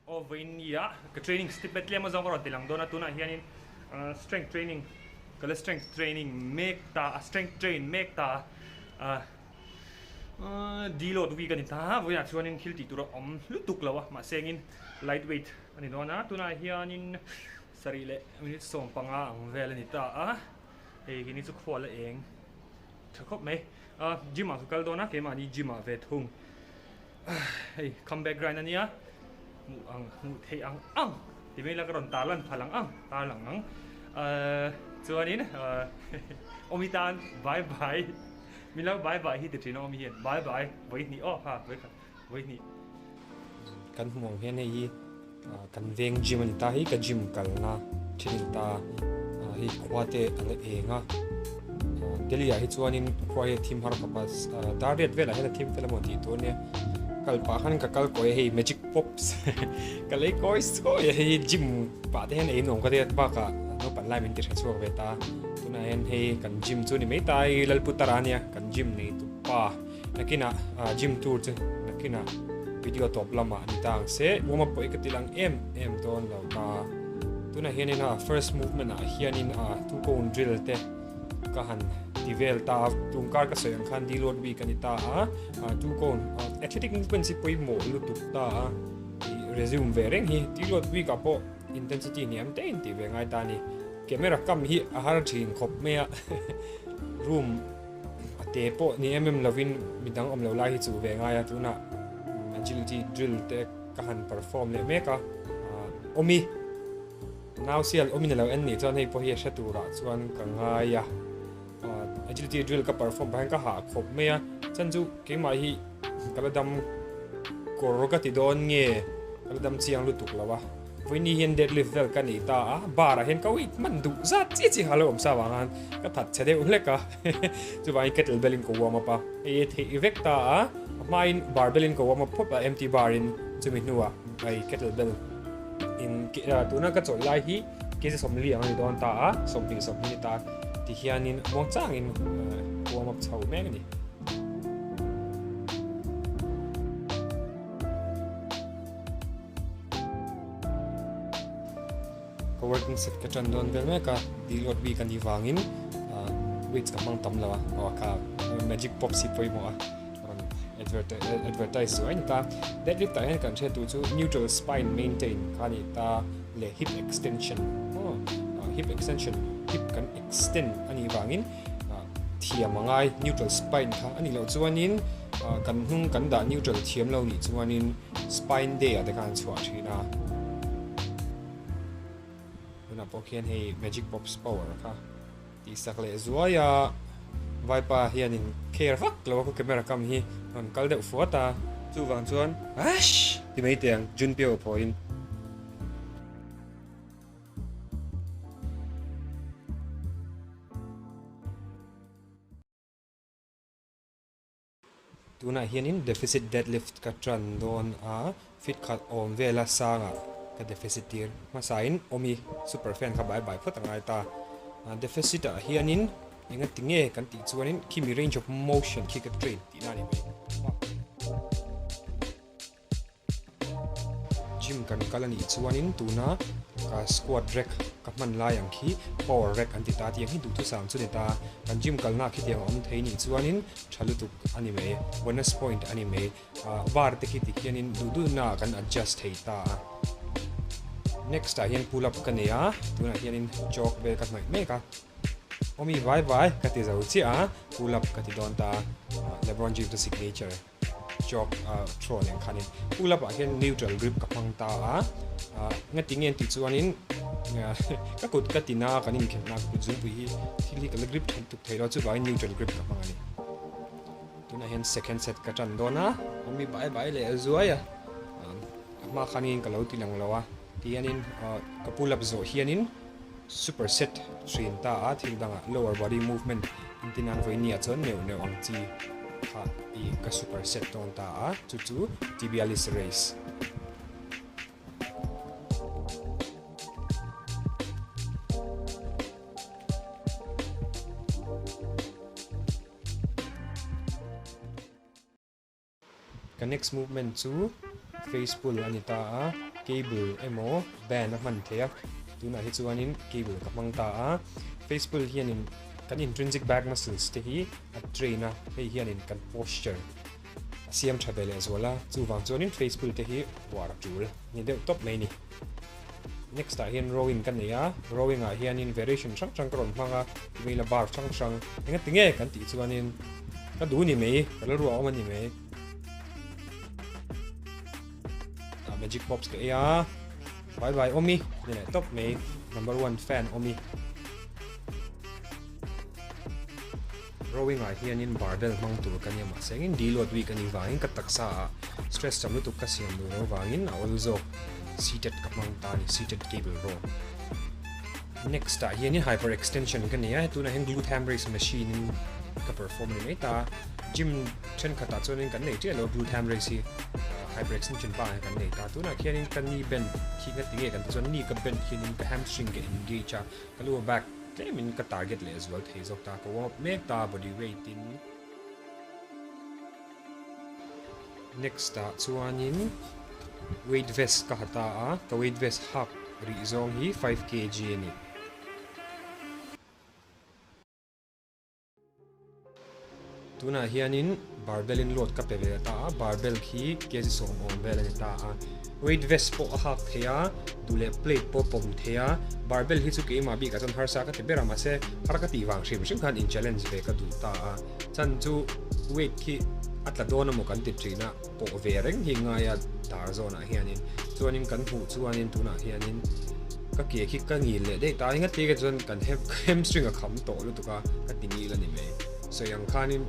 Aw vawiin ni a ka training step tlem azawng ka rawn ti lang dawn a tunah hianin strength training ka la strength training mek ta a strength train mek ta a deload week a ni ta a vawiinah chuanin thil tih tur a awm lutuk lo a mahse engin light weight a ni dawn a tunah hianin sarih leh minute 15 ang vel a ni ta a hei khi ni chu khual a eng tha khawp mai a gym ah ka kal dawn a keimahni gym ah ve thung. Hei comeback grind ania hmuh ang hmuh theih ang ang ti mai ila ka rawn tar lan phal ang ang tar lang ang ahh chuanin ahh awmi tan bye bye min lo bye bye hi ti thin a awmi hian bye bye vawi hnih aw ha vawi khat vawi hnih. Kan hmuh ang hian hei hi kan veng gym a ni ta hei ka gym kalna thin a ni ta hei khua te a la eng a Delhi ah hi chuanin khua hi a thim har khawp a dar riat velah hian a thim fel emaw tih tur ania kal pah khan ka kal kawi a hei magic pops ka lei kawi sawi a hei gym pah te hian ei nuam ka tia bakah naupang lai min ti hre chhuak ve ta tunah hian hei kan gym chu ni mai ta hei Lalputara ania kan gym nei tu pa. Nakinah gym tour chu nakinah video tawp lamah a ni ta ang se warm up pawh hi ka ti lang em em dawn lo ta. Tunah hianin a first movement ah hianin a two cone drill te ka han ti vel ta a tum kar ka sawi ang khan deload week a ni ta a two cone athletic movements hi pawimawh lutuk ta a resume ve reng hi deload week ah pawh intensity hniam te in tih ve ngai ta a ni. Camera kam hi a har thin khawp mai a room A te pawh ni em em lovin midang awm lo lai hi chuh ve ngai a, tunah agility drill te ka han perform leh mek a, awmi nau sial awmin a lo en nih chuan hei pawh hi a hre turah chuan ka ngai a, agility drill ka perform pah hian ka hah khawp mai a, chhan chu keimah hi ka la dam kawr ka ti dawn nge ka la dam chiang lutuk lo a. Vawiini hian deadlift vel ka nei ta a, bar ah hian ka weight hman duh zat chiah chiah kha lo awm sa vang khan ka that chhe deuh hlek a, chuvangin kettle bell in ka warm up a, hei a theih vek ta a, a hmain barbell in ka warm up phawt a, empty bar in chumi hnuah hei kettle bell in tuna ka chawlh lai hi kg 40 ang a ni dawn ta a, 20 20 ni ta tihianin muangchangin warm up chho mek a ni. Ka working set ka tan dawn vel mek a, deload bik a nih vangin weights ka hmang tam lo a, aw ka magic pops hi pawimawh a rawn advertise zuai a ni ta. Deadlift ah hian kan hriat tur chu neutral spine maintain kha a ni ta leh hip extension aw hip extension hip kan extend a nih vangin thiam a ngai neutral spine kha a nih loh chuanin kan hnung kan dah neutral thiam lo nih chuanin Spine day ah te khan an chhuah thin a, tunah pawh khian hei magic pops power kha tihsak leh zuai a, vaipa hianin care vak lo a ka camera kam hi rawn kal deuh fuat a, chuvang chuan ash ti mai teh ang Junpyo pawhin. Tunah hianin deficit deadlift ka tan dawn a, fit khat awm vela sangah ka deficit tir hmasain awmi super fan kha bai bai phawt a ngai ta. Deficit ah hianin enga ti nge kan tih chuanin khimi range of motion khi ka train tihna a ni mai. Gym kan kal a nih chuanin tuna ka squat rack ka hman lai ang khi power rack an ti ta tiang hi duhthusam chu ni ta kan gym kalna khi tiang a awm thei nih chuanin tha lutuk a ni mai bonus point a ni mai ah bar te khi tikhianin duh duhna ah kan adjust thei ta a next ah hian pull up ka nei a tunah hianin chalk vel ka hnawih mek a awmi vai vai ka ti zo chiah a pull up ka ti dawn ta a Lebron James a signature. Chalk throw nen khanin pull up ah hian neutral grip ka hmang ta a ngati nge tih chuanin ka kut ka tina kan inkhelh na ka kut zungpui hi thil hi ka la grip than tuk thei lo chuvangin neutral grip ka hmang a ni tunah hian second set ka tan dawn a awmi bai bai leh zuai a a hma khanin ka lo ti lang lo a tihianin ka pull up zawh hianin super set thin ta a thil dangah lower body movement intinan vawinia chuan neuh neuh ang chi kha i ka super set dawn ta a chu chu tibialis raise. Ka next movement chu face pull a ni ta a. cable emaw band a hman theih a, tunah hi chuanin cable ka hmang ta a, face pull hianin kan intrinsic back muscles te hi a train a, hei hianin kan posture a siam tha ve leh zual a, chuvang chuanin face pull te hi uar a tul ni deuh tawp mai a ni. Next ah hian rowing ka nei a, rowing ah hianin variation hrang hrang ka rawn hmang a, email a bar hrang hrang engati nge kan tih chuanin ka duh ni mai, ka rilru a awm a ni mai. Magic pops ka ei a, bye bye awmi ni leh tawp mai, number one fan awmi. Rowing ah hianin barbell hmang tur ka nia mahse engin deload week anih vangin ka taksa ah stress tam lutuk ka siam duh lo vangin a awl zawk seated ka hmang ta a ni seated cable row. Next ah hianin hyper extension ka nei a tunah hian glute ham raise machine in ka perform a ni mai ta gym thenkhat ah chuanin kan nei chiah lo glute ham raise hi hyper extension pa ah kan nei ta tunah khianin ka knee bend khi nga tinge kan ti chuan knee ka bend khianin ka hamstring ka engage a ka lower back tlemin ka target leh zual thei zawk ta ka warm up mek ta body weight in next ah chuanin weight vest ka ha ta a ka weight vest hak rih zawng hi 5 kg a ni. Tunah hianin barbell in load ka pe ve ta a, barbell khi kg sawm awm vel a ni ta a. Weight vest pawh a hak thei a, duh leh plate pawh pawm thei a. Barbell hi chu keimah bikah chuan harsa ka ti ber a, mahse har ka tih vang hrim hrim khan in challenge ve ka duh ta a. Chan chu weight khi a tla dawn emaw kan ti thin a, pawh ve reng hi ngai a dar zawnah hianin. Chuanin kan hmuh chuanin tunah hianin ka ke khi ka ngil leh daih ta a, engati ke chuan kan hamstring a kham tawh lutuk a, ka ti ngil a ni mai. Sawi ang khanin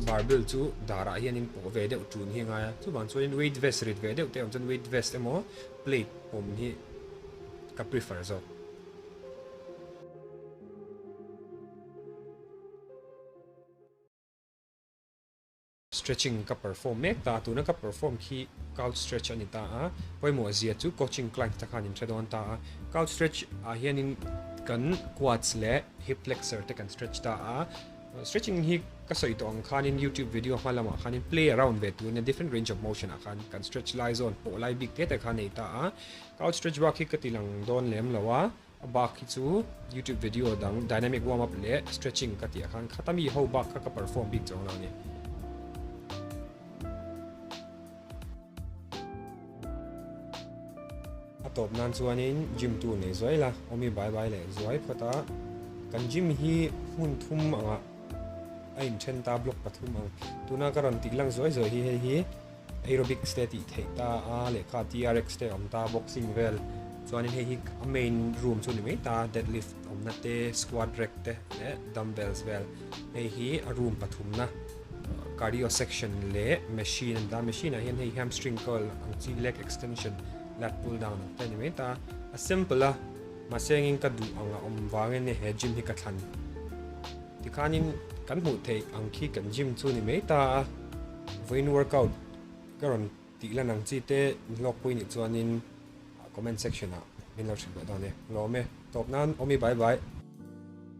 barbell chu darah hianin pawh ve deuh tun hi a ngai a, chuvang chuanin weight vest rit ve deuh te awm chuan weight vest emaw plate awm hi ka prefer zawk. Stretching ka perform mek ta, tuna ka perform khi couch stretch a ni ta a, pawimawh zia chu coaching client te khan in hre dawn ta a, couch stretch ah hianin kan quads leh hip flexor te kan stretch ta a, stretching hi ka sawi tawh ang khanin youtube video hma lamah khanin play around ve tur ania different range of motion ah khan kan stretch lai zawn pawh lai bik te te kha nei ta a, couch stretch bak hi ka ti lang dawn lem lo a. A bak hi chu youtube video dang dynamic warm up leh stretching ka tih ah khan khata mi ho bak kha ka perform bik chuang lo a ni. A tawp nan chuanin gym tu nei zuai la, awmi bai bai leh zuai phawt a, kan gym hi hmun thum angah a inthen ta block pathum ang. Tuna ka rawn tih lang zuai zuai hi hei hi Aerobics te tih theih ta a, lehkha TRX te awm ta, boxing vel chuanin hei hi a main room chu ni mai ta, deadlift awmna te, squat rack te leh dumbbells vel. Hei hi a room pathumna cardio section leh machine an ta, machine ah hian hei hamstring curl ang chi leg extension, lat pull down ang te a ni mai ta. A simple a, mahse engin ka duh ang a awm vangin he gym hi ka thlan. Tikhanin kan hmuh theih ang khi kan gym chu ni mai ta a. Vawiin workout ka rawn tih lan ang chi te hlawkpui nih chuanin comment section ah min lo hrilh leh dawn e. Lawm e. Tawp nan awmi bye bye.